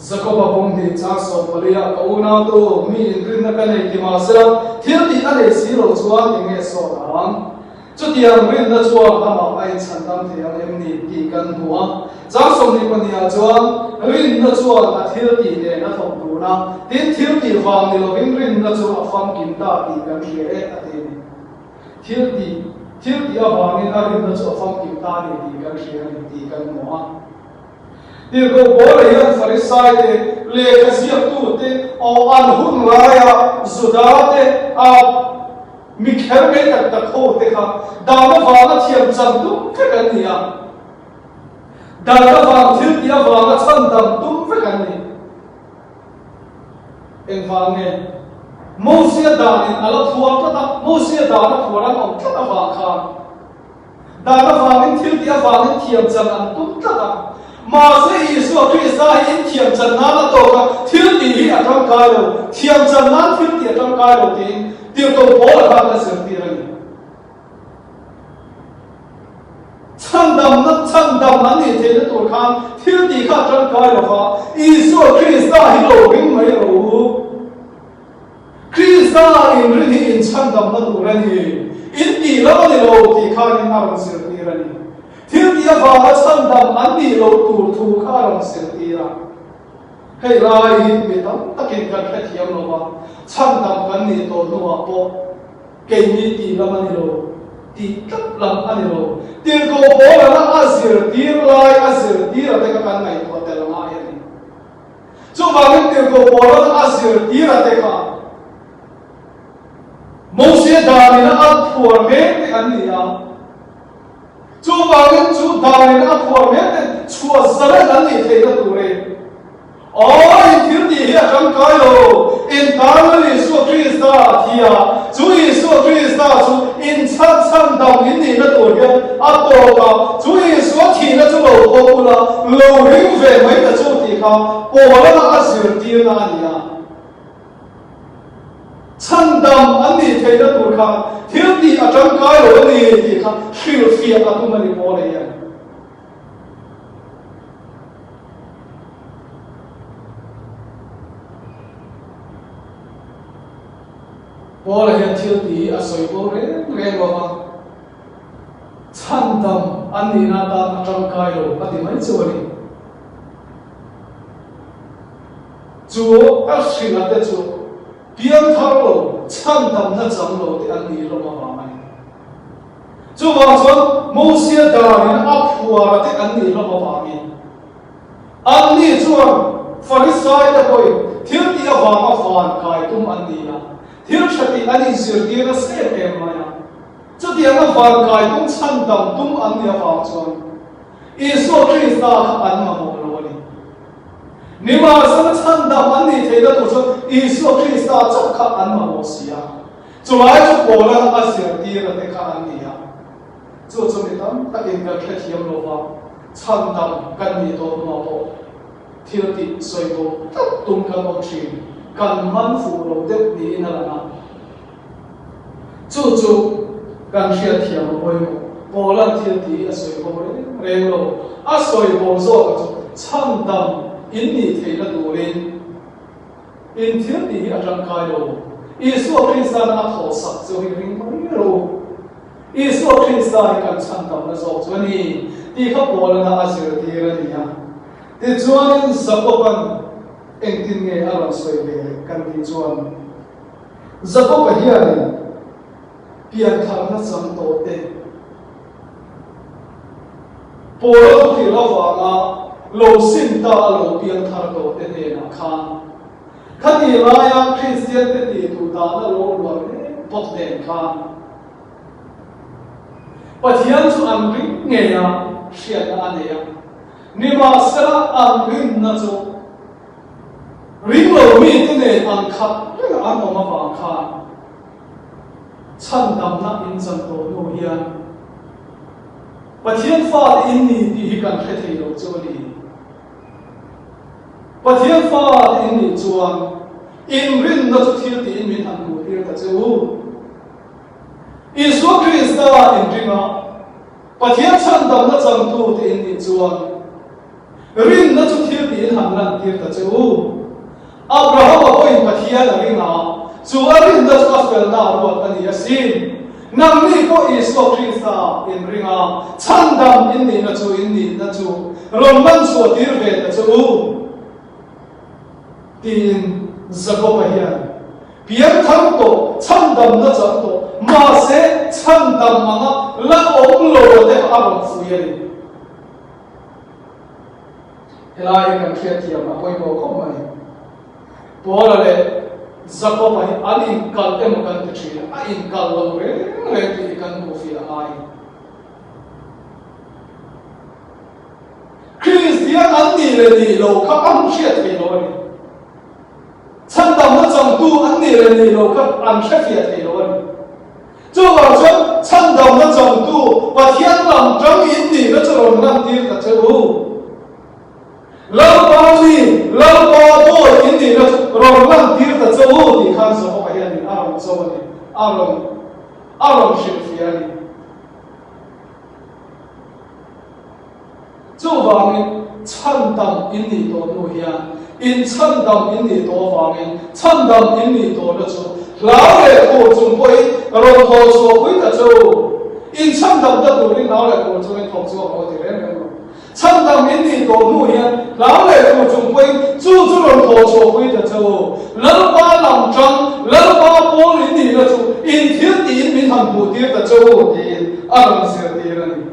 Jakoba bung hni chang sawm pali-a, ka unaute, mi inrinna ka nei ti mah sela, thil tih a nei si lo chuan eng nge sawt ang? Chutiang rinna chuan amah a inchhandam thei ang em ni tih kan hmu a. Chang sawmhnih pahnih-ah chuan rinna chuan a thil tih nen a thawk dun a, tin thil tih vang ni lovin rinna chu a famkim ta tih kan hria e a ti a ni. Thil tih, thil tih avangin a rinna chu a famkim ta a ni tih kan hria a ni tih kan hmu a. Tirhkoh Paula hian Farisai te, lehkha ziaktute, aw, an hun laia Juda te, a, mi kher mai tak tak ho te kha, dan avanga thiam chan tum vek an ni a. Dan avang thil tih avanga chhandam tum vek an ni. Engvang nge? Mosia danin a la phuar tlat a, Mosia dan a phuar an awm tlat avang khan. Dan avangin thil tih avangin thiam chan an tum tlat a. Mahse, Isua Krista hi in thiam chan nan a tawk a, thil tih hi a ṭangkai lo, thiam chan nan thil tih a ṭangkai lo tiin Tirhkoh Paula khan a zirtir a ni. Chhandamna, chhandam an nih theihna tur khan thil tih kha a ṭangkai lo va, Isua Krista hi lo ring mai ro u. Krista inrin hi in chhandamna tur a ni, in tih lam a ni lo tih khan in a rawn zirtir a ni. Thil tih avanga chhandam an nih loh tur thu kha a rawn zirtir a. Hei lai hi mi tam takin kan hrethiam lo va, chhandam kan nih tawh hnuah pawh, keini tih lam a ni lo, tih tlat lam a ni lo. Tirhkoh Paula'n a zirtir lai, a zirtir a te kha kan ngaihtuah tel ngai a ni. Chuvangin Tirhkoh Paula'n a zirtir a te kha Mosia danin a phuar mek te an ni a. Chuvangin chu danin a phuar mek te chhuah zalen an nih theihna turin, aw, in thil tih hi a ṭangkai lo, in tarlan Isua Krista a thi a, chu Isua Krista chu in chhan, chhandam in nihna tur hian a tawk a, chu Isua thihna chu lo khawm ula, lo ring ve mai ta chu tih kha Paula'n a zirtirna a ni a. Chhandam an nih theihna tur kha thil tih a ṭangkai lo a ni tih kha hrilhfiah a tum a ni Paula hian. Paula hian thil tih a sawi bo reng reng lo va. Chhandam an nihna atan a ṭangkai lo a ti mai chu a ni. Chu a hrilh a te chu piangthar lo, chhandamna chang lo te an nih hlawm avang a ni. Chuvang chuan Mosia danin a phuar a te an nih hlawm avangin, anni chuan Farisai te pawhin thil tih avanga vankai tum an ni a, thil ṭha tih an inzirtirna sem em mai a. Chutianga vankai tum chhandam tum an nih avang chuan Isua Krista kha an mamawh lo a ni. Nimahsela chhandam an nih theihna tur chuan Isua Krista chauh kha an mamawh si a. Chulai chu Paula'n a zirtir a te kha an ni a. Chu chu mi tam takin kan hrethiam lo va, chhandam kan nih tawh hnuah pawh thil tih sawi bo tlat tum kan awm ṭhin, kan man fuh lo deuh niin a lang a. Chu chu kan hriatthiam a pawimawh. Paula'n thil tih a sawi bo reng reng lo. A sawi bo zawka chu chhandam in nih theihna turin in thil tih hi a ṭangkai lo. Isua Krista'n a thawhsak chu hi ring mai ro. Isua Krista hi kan chhandamna zawk chu a ni tih kha Paula'n a zirtir a ni a. Tichuanin Jakoba'n engtin nge a rawn sawi ve kan tih chuan, Jakoba hianin piangtharna chang tawh te, Paula thu hrilh avanga lo sim ta a lo piangthar tawh te hnenah khan, khati laia Kristian te tih duhdahna lo luan hle bawk nen khan, Pathian chu an ring ngei a, hriatna a nei a. Nimahsela an rinna chu ring lo mite nen an khat reng an awm avang khan, chhandamna in chang tawh hnu hian Pathian fate in ni tih hi kan hre thei lo chu a ni. Pathian fate in nih chuan in rinna chu thil tiin min han hmuhtir ta che u. Isua Krista in ring a, Pathian chhandamna changtute in nih chuan Rinna chu thil tiin han lantir ta che u. Abrahama pawhin Pathian a ring a, chu a rinna chu a felna ruok a ni a sin. Nangni pawh Isua Krista in ring a, chhandam in nihna chu, in nihna chu rawn man chhuah tir ve ta che u, tiin Jakoba hian piangthar tawh, chhandamna chang tawh, mahse, chhandam anga la awm lo te a rawn fui a ni. Helai hi kan hriatthiam a pawimaw khawp mai. Paula leh Jakoba hi an inkal emaw kan ti ṭhin a, a inkal lo reng reng tih kan hmu fiah a ngai. Kristian an ni leh ni lo kha an hriat theih lo a ni. Chhandamna changtu an ni leh ni lo kha an hre fiah thei lo a ni. Chuvang chuan chhandamna changtu Pathian lam ṭang in nihna chu rawn lantir ta che u. Lalpa ni, Lalpa dawi in nihna chu rawn lantir ta che u tih khan Jakoba hian a rawn zo a ni. A rawn, a rawn hrilhfiah a ni. Chuvangin chhandam in nih tawh hnu hian, in chhandam in nih tawh avangin, chhandam in nih tawhna chu hlau leh phur chung pawhin rawn thaw chhuahpui ta che u. In chhandamna turin hlau leh phur chungin thawk chhuah rawh ti reng reng lo. Chhandam in nih tawh hnu hian hlau leh phur chung pawhin chu chu rawn thaw chhuahpui ta che u. Lalpa lam ṭang, Lalpa pawl in nihna chu in thil tiin min han hmuh tir ta che u tiin a rawn zirtir a ni.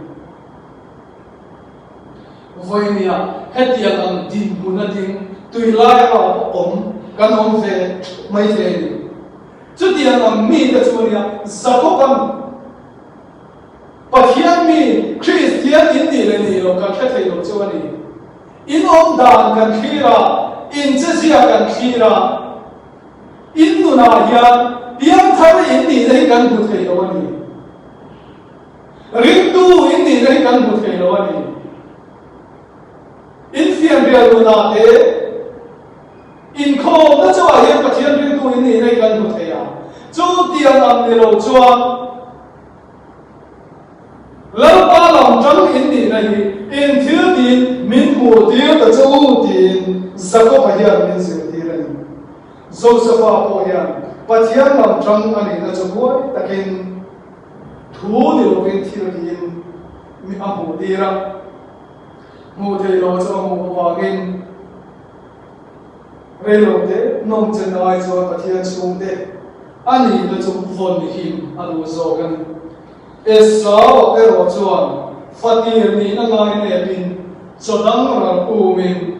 Vawinia hetiang ang dinhmuna ding tuilai a awm kan awm ve mai ve ni. Chutiang ang mite chu nia Jakoban Pathian mi Kristian in ni leh ni lo kan hre thei lo chu a ni. In awm dan kan thlir a, in chezia kan thlir a, in nunah hian piangthar in nihna hi kan hmu thei lo a ni. Ringtu in nihna hi kan hmu thei lo a ni. In fianrial nunah te, inkhawmna chauhah hian Pathian ringtu in nihna hi kan hmu thei a. Chutiang ang ni lo chuan Lalpa lam ṭang in nihna hi in thil tiin min hmuh tir ta che u tiin Jakoba hian min zirtir a ni. Josefa pawh hian Pathian lam ṭang a nihna chu buai takin thu ni lovin thil tiin mi a hmuh tir a. Hmuh theih lo chu a hmuh avangin, reilote nawmchenna ai chuan Pathian chhungte a nihna chu vawn him a duh zawk a ni. Esau erawh chuan fatir nihna ngainepin chaw dang ral umin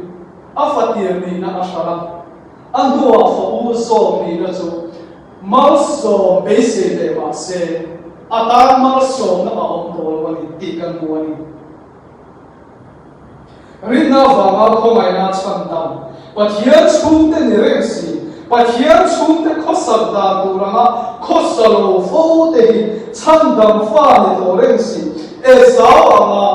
a fatir nihna a hral a. A hnuah fa u zawk nihna chu malsawm beisei leh mahse, a tan malsawmna a awm tawh lo a ni tih kan hmu a ni. Rinna vanga khawngaihna chhandam, Pathian chhungte ni reng si, Pathian chhungte khawsak dan tur anga khawsa lo fo te hi chhandam fa ni tawh reng si. Esau anga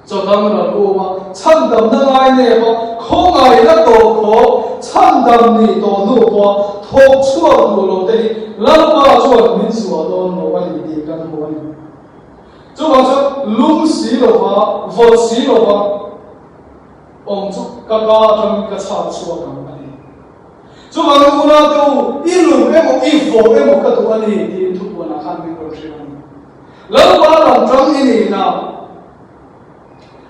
chaw dang ral uma chhandamna ngainep a, khawngaihna tawh khawp chhandam ni tawh hnu pawha thawk chhuak duh lo te hi Lalpa chuan min zuah dawn lo a ni tih kan hmu a ni. Chuvang chuan lum si lova, vawt si lova awm chu ka ka aṭangin ka chhak chhuak ang a ni. Chuvangin unau te u, i lum emaw, i vawt emaw ka duh a ni tiin thupuanah khan min rawn hrilh a ni. Lalpa lam ṭang i nihna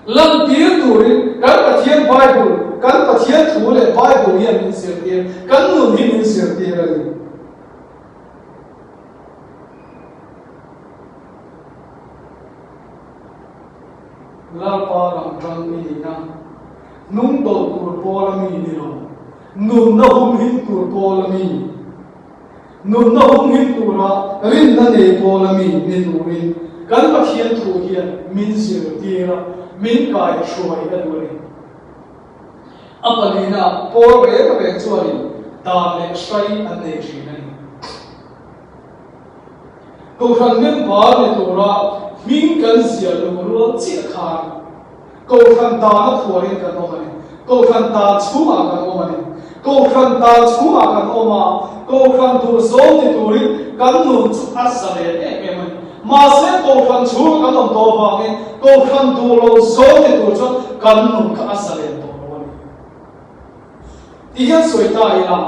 lantir turin kan Pathian Bible, kan Pathian thu leh Bible hian min zirtir, kan nun hi min zirtir a ni. Lalpa lam ṭang i nihna, hnung tawlh tur pawla mi ni lo, nunna humhim tur pawla mi, nunna humhim tura rinna nei pawla mi ni turin kan Pathian thu hian min zirtir a, min kaihruai a duh a ni. A palina pawl reng reng chuanin dan leh hrai an nei ṭhin a ni. Kohhran member ni tura hming kan ziah luh rual chiah khan, kohhran dana phuarin kan awm a ni. Kohhran dan chhungah kan awm a ni. Kohhran dan chhungah kan awm a, kohhran duh zawng ni turin kan nun chu a zalen em em a ni. Mahse, kohran chhunga kan awm tawh vangin, kohran duh lo zawng ti tur chu kan nun kha a zalen tawh lo a nih. Ti hian sawi ta ila.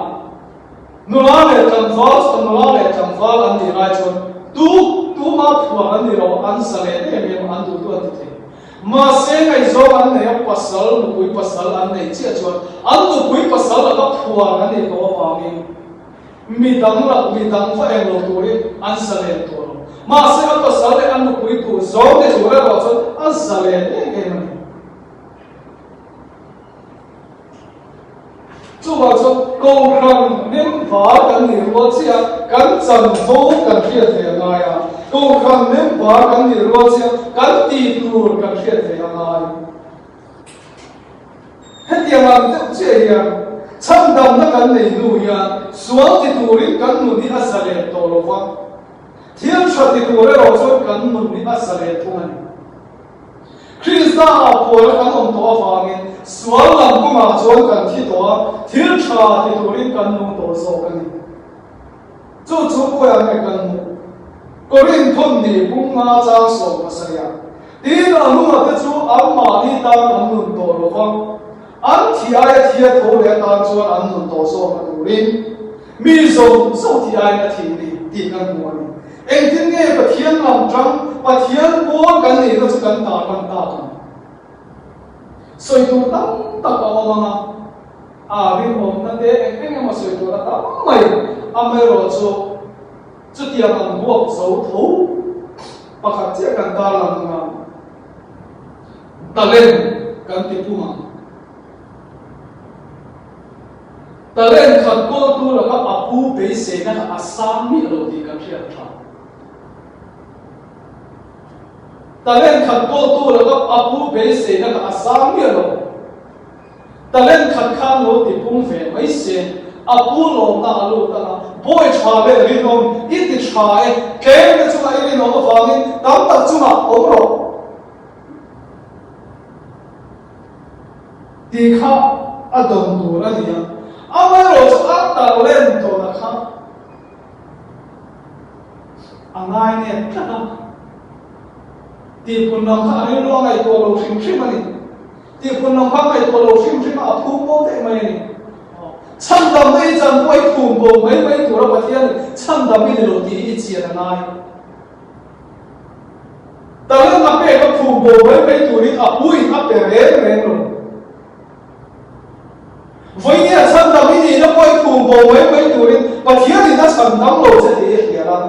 Nula leh tlangval, nula leh tlangval an nih lai chuan tu, tuma phuar an ni lo, an zalen em em, an duhtu an ti thei. Mahse, ngaihzawng an nei a, pasal, nupui pasal an nei chiah chuan, an nupui pasal laka phuar an ni tawh avangin, midang lak, midang va eng lo turin an zalen tawh lo. Mahse, a pasal leh a nupui duh zawng te tur erawh chuan a zalen em em a ni. Chuvang chuan kohran member kan nih rual chiah kan chan zo kan hriat ve a ngai a. Kohran member kan nih rual chiah kan tih tur kan hriat ve a ngai. Hetiang ang deuh chiah hian chhandamna kan nei hnu hian sual ti turin kan nun hi a zalen tawh lo va. Thil ṭha ti tur erawh chuan kan nun hi a zalen thung a ni. Krista a phuar kan awm tawh avangin sual lam kawngah chuan kan thi tawh a, thil ṭha ti turin kan nung tawh zawk a ni. Chu chu khawiah nge kan hmuh? Korinth hni bung nga chang sawm pasarih a. Tin, a hnunga te chu anmahni tan an nun tawh lo va. An thi aia thi a tho leh tan chuan an nun tawh zawk a turin, mi zawng zawng thi aiin a thi a ni tih kan hmu a ni. Engtin nge Pathian lam ṭang, Pathian pawl kan nihna chu kan tarlang tak ang? Sawi tur tam tak a awm ang a. A rinawmna te eng eng emaw sawi tur a tam mai. Amaherawhchu, chutiang ang buak zo tho pakhat chiah kan tarlang ang a. Talent kan ti pum ang. Talent khat kawltu laka a pu beiseina kha a sang miah lo tih kan hriat ṭha. Talent khat kawltu laka a pu beiseina kha a sang miah lo. Talent khat khan lo ti pum ve mai se. A pu lawmna a lut ang a. Bawi ṭha le rinawm i ti ṭha e. Tlem te chunga i rinawm avangin tam tak chunga awm rawh. Ti kha a dawn tur a ni a. Amaherawhchu a talent dawna kha a ngai nge tlat a. Tihpun lam kha a rilru a ngaihtuah lo hrim hrim a ni. Tihpun lam kha ngaihtuah lo hrim hrim a, a phum bo daih mai a ni. Chhandamna i chan pawh i phum bo mai mai tura Pathian chhandam i ni lo tih i chian a ngai. Talent a pek a phum bo mai mai turin a puin a pe reng reng lo. Vawiina chhandam i nihna pawh i phum bo mai mai turin Pathianin a chhandam lo che tih i hria a.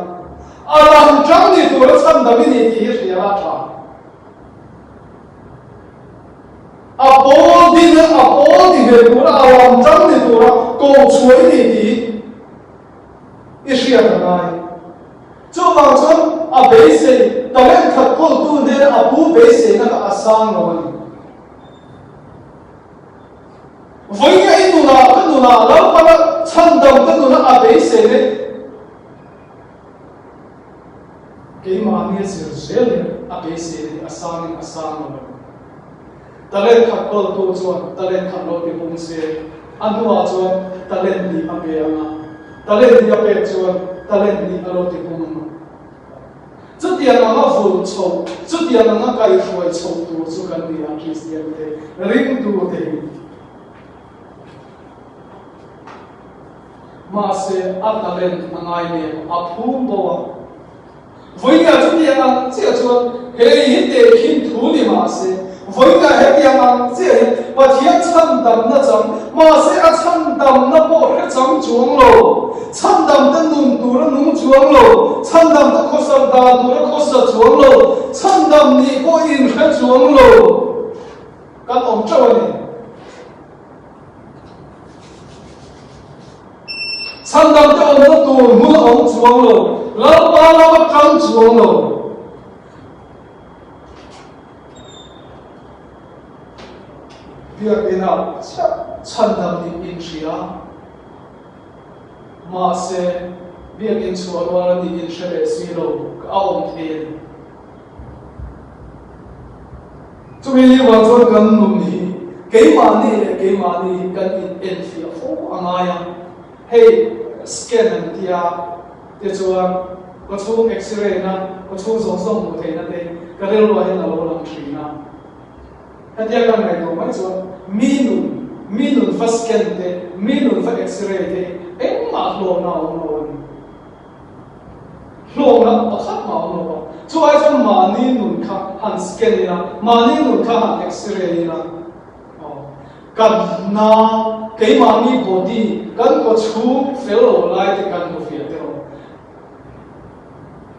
A lam ṭang ni tura chhandam i ni tih i hria a ṭha. A pawl ding a, a pawl ti ve tura, a lam ṭang ni tura ko chhuah i ni tih i hriat a ngai. Chuvang chuan a beisei, talent khat kawltu hnena a pu beiseina kha a sang lo a ni. Vawiina i nuna, ka nuna, Lalpa chhandamna nuna a beisei le. Keimahni a zir zel le a beisei le, a sangin a sang lo. Talent khat kawltu chuan talent khat lo ti pum se, a hnuah chuan talent hnih a pe ang a. Talent hnih a pek chuan talent hnih a lo ti pum ang a. Chutiang anga vul chho, chutiang anga kaihruai chho tur chu kan ni a, Kristian te, ringtu te hi. Mahse, a talent a ngai mek a, a phum bo a. Vawiina chutiang ang chiah chuan hei hi tehkhin thu ni mah se, vawiina hetiang ang chiah hi Pathian chhandamna chang, mahse, a chhandamna pawh hre chang chuang lo. Chhandamna nun tura nung chuang lo. Chhandamna khawsa dan tura khawsa chuang lo. Chhandam nih pawh inhre chuang lo. Kan awm teuh a ni. Chhandamte awmna tur hmun a awm chuang lo. Lalpa lama ṭang chuang lo. Biakina chhandam nih inhria. Mahse, biak inchhuah rual a nih inhre leh si lo, ka awm thei a ni. Chumi ni vang chuan kan nun hi keimahni leh keimahni kan inenfiah fo a ngai a. Hei, scam an tia, te chuan Kawchhung X-ray-na, kawchhung zawng zawng hmu theina te, ka rilruah hin a lo lang ṭhin a. Kha tia kan ngaituo mai chu, mi nun, mi nun va scan te, mi nun va X-ray te, engmah hlawkna a um lo a nih. Hlawkna pakhat mah a um lo a. Chu ai chu mani nun kha han scan-in a, mani nun kha han X-ray-in a. Aw. Kan na, keimani body, kan kawchhung fel lo lai te kan hmu fiel teh.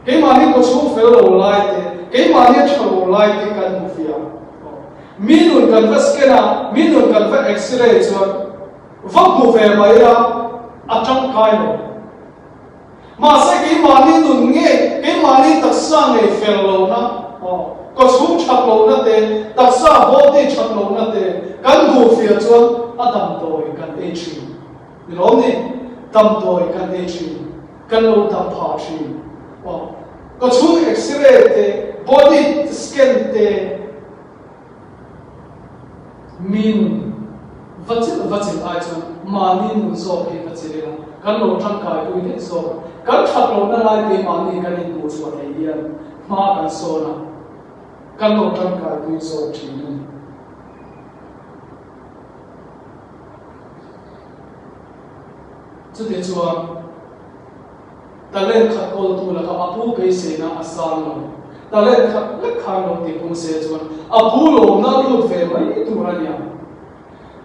Keimani kawchhung fel lo lai te, keimani ṭha lo lai te kan hmu fiel. Mi nun kan va scan a, mi nun kan va X-ray chuan, va hmu ve mai a, a ṭangkai lo. Mahse, keimani nun nge, keimani taksa ngei fel lo na, aw, kawchhung ṭhat lo na te, taksa body ṭhat lo na te, kan hmu fiel chuan a damdawi kan ei ṭhin. Ni lawm ni, damdawi kan ei ṭhin, kan lo dam pha ṭhin. Aw, kawchhung X-ray te, body scan te, mi nun va chil, va chil ai chuan mani nun zawk hi va chil ila, kan lo ṭangkaipui leh zawk, kan ṭhat lo na lai keimani kan inhmu chhuah thei hian hma kan sawn a, kan lo ṭangkaipui zawk ṭhin a ni. Chuti chuan, talent khat kawltu laka a pu beiseina a sang lo. Talent khat lek khan lo ti pung se chuan, a pu lawmna lut ve mai tur a nia.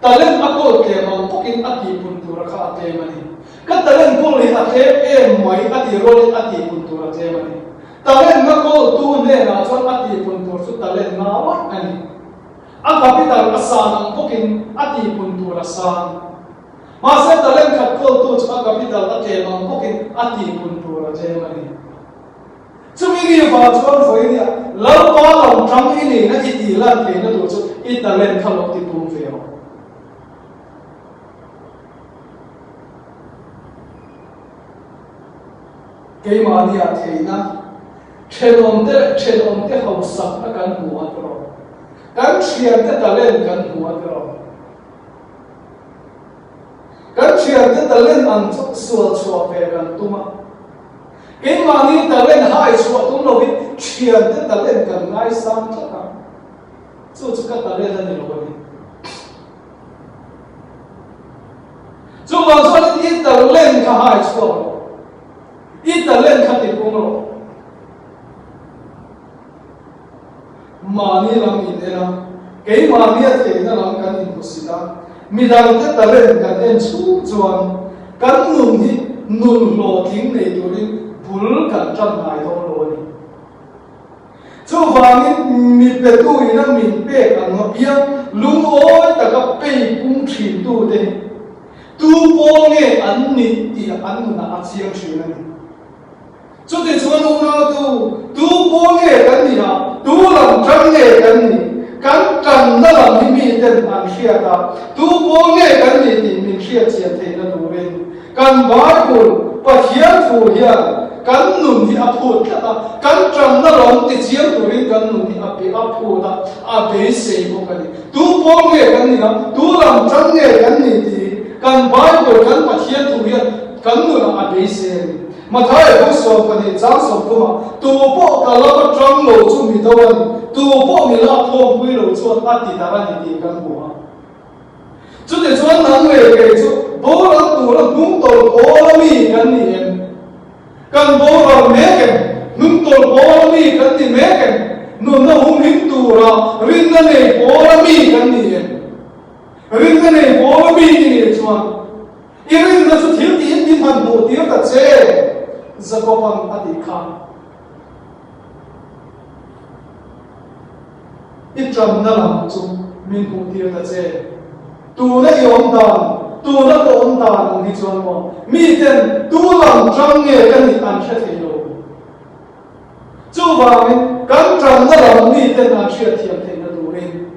Talent a kawl tlem ang bawkin a tihpun tura kha a tlem a ni. Ka talent kawl hi a tlem em mai a ti rualin a tihpun tur a tlem a ni. Talent-na kawltu hnenah chuan a tihpun tur chu talent-na rual a ni. A capital a sang ang bawkin a tihpun tur a sang. Mahse, talent khat kawltu chu a capital a tlem ang bawkin a tihpun tur a tlem a ni. Chumi ni va chuan vawiina Lalpa lam ṭang i nina i ti lan theina tur chu i talent kha lo ti pung ve rawh. Keimani a theina, ṭhenawmte, ṭhenawmte hausakna kan hmu a tiraw. Kan ṭhiante talent kan hmu a tiraw. Kan ṭhiante talent ang chu sual chhuah ve kan tum a. Keimani talent hai chhuah tum lo hi ṭhiante talent kan ngaisang tlat a. Chu chu ka talent a ni lo a ni. Chuvang chuan i talent kha hai chhuak rawh. I talent kha ti pung rawh. Mani lam in en a, keimani a theina lam kan inhmusit a. Midangte talent kan en chhung chuan kan nun hi nun hlawhtling nei turin bul kan ṭan ngai dawn lo a ni. Chuvangin mi petu ina min pek ang a piang, lungawi taka pei pung ṭhintu te hi tu pawl nge an nih tia an nunah a chiang ṭhin a ni. Chuti chuan unautu, tu pawl nge kan nih a, tu lam ṭang nge kan nih, kan ṭanna lam hi miten an hriat a, tu pawl nge kan nih tih min hriat chian theihna turin, kan Bible, Pathian thu hian kan nun hi a phut tlat a, kan ṭanna lam ti chiang turin kan nun hi a be, a phut a, a beisei bawk a ni. Tu pawl nge kan nih a, tu lam ṭang nge kan nih tih kan Bible, kan Pathian thu hian kan nunah a beisei a ni. Mathaia bung sawm pahnih chang sawm thuma, tu pawh ka lam aṭang lo chu mi do a ni, tu pawh mi la khawmpui lo chuan a ti dar a ni tih kan hmu a. Chuti chuan nang leh kei chu boral tura hnungtawl pawla mi kan ni em? Kan boral mek em? Hnungtawl pawla mi kan ni mek em? Nunna humhim tura rinna nei pawla mi kan ni em? Rinna nei pawla mi i nih chuan, i rinna chu thil tiin min han hmuh tir ta che, Jakoban a tih kha. I ṭanna lam chu min hmuh tir ta che. Tuna i awm dan, tuna ka awm dan ang hi chuan maw, miten tu lam ṭang nge ka nih an hre thei lo. Chuvangin kan ṭanna lam miten an hriat thiam theihna turin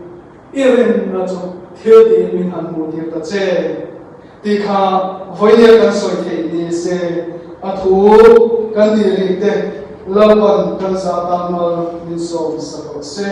i rinna chu thil tiin min han hmuh tir ta che. Ti kha vawiina kan sawi thei ni se, a thu kan ni ring te, Lalpan kan zaa tan mal min sawm sak rawh se.